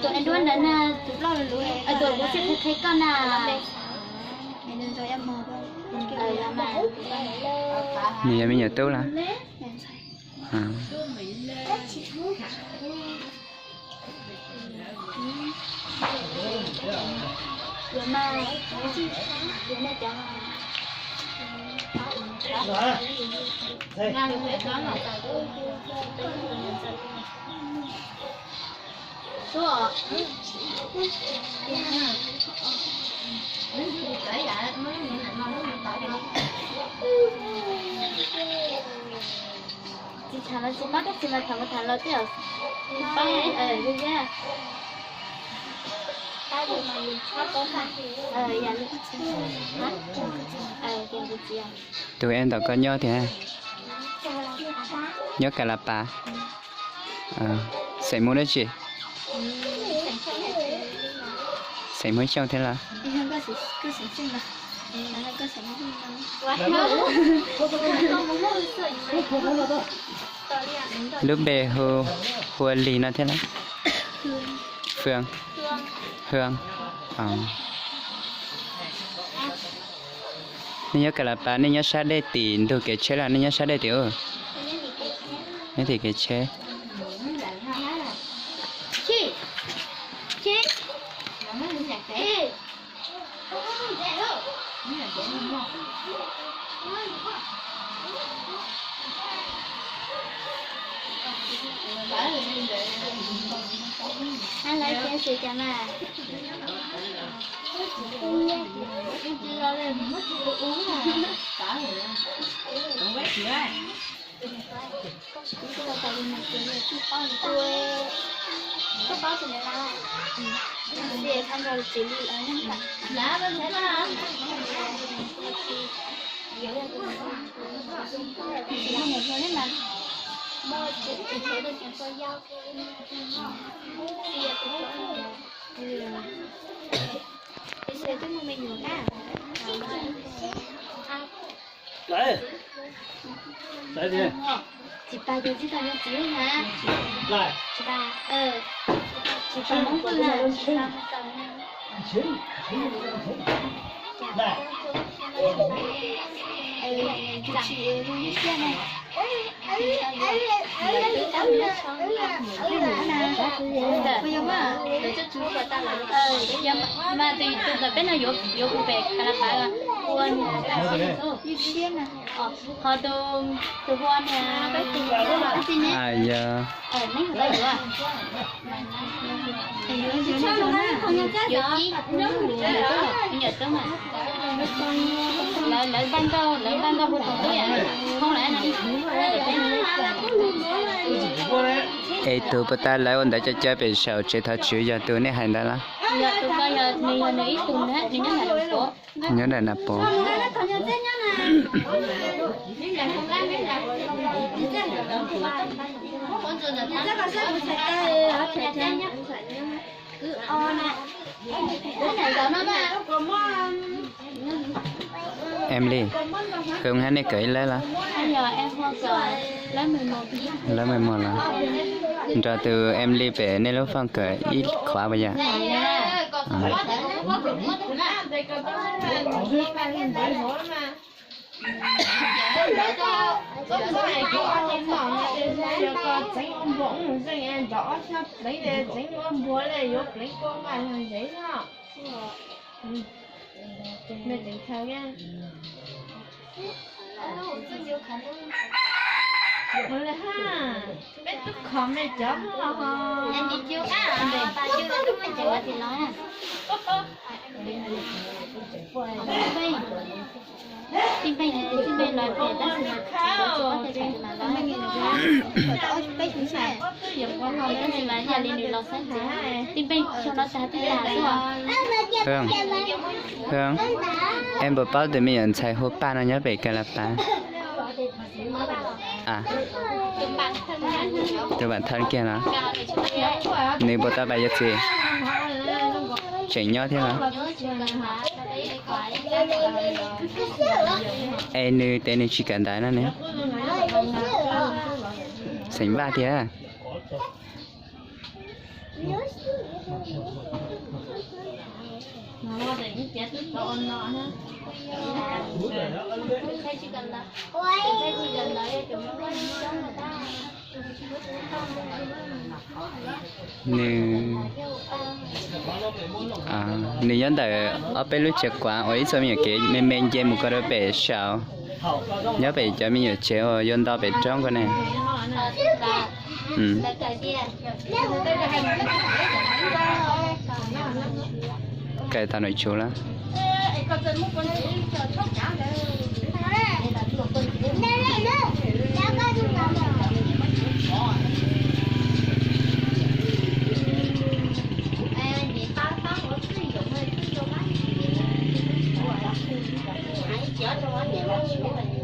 Tus duab ntawd na, tus loj lus, tus kuv qhia koj na. Nws yog me nyuam tub los? Tsis tham los tsis paub, tab sis mas tham mus tham los twb yog paub. Tus es ntawm koj nyob tiag? Nyob Kas Las Pas. Xeem Hmoob dab tsi? Xeem Hmoob Xyooj thiab los? Lub npe hu, hu ua Lis no thiab los? Hwm, Hwm. Nej nyob Kas Las Pas, nej nyob sab dej tim ntug kev tsheb los nej nyob sab dej tim ub? Nyob tim kev tsheb. Tsis pab ces tsis tau yuav txiv na. Tsis pab, tsis pab Hmoob Xyooj na. Mas tus ntawm peb no yuav hu pem Kas Las Pas ua niam, ho tus hu ua niam, yog, yuav Kib, me nyuam tub mas, lawv npaj nkauj, lawv npaj nkauj hu tus tub yam, thoob lawv no. Es tus puas tas lawv ua ntawv cov cawv pem saum tsev thov tswv yog tus nej hais ntawd los? Yog tus ko, yog nws, yog nws ib tug na, nws nyob nram Nas Pov. Nyob nram Nas Pov. Emily, Hwm hab nej kawm ib lab los? Lab me mos los? Nrog tus Emily pem nej lub fooj kawm ib qhov puas yog? Hwm, Hwm, es puas paub tus me nyuam ntxhais hu Paj no nyob pem Kas Las Pas? Tus Vam Thawj kiag no, nws puas tau pais yuav txiv? Tseem nyob thiab los? Es nws tes nws tsis kawm ntawv no ne? Xeem Vaj tiag. Nws, nws nyob ntawm ob peb lub tsev kuav uas ib txhia me nyuam kev me me nce mus ko rau pem saud, nyob pem cov me nyuam tsev uas yuav nto pem roob ko ne. Kawm tau nws tsuv lawm.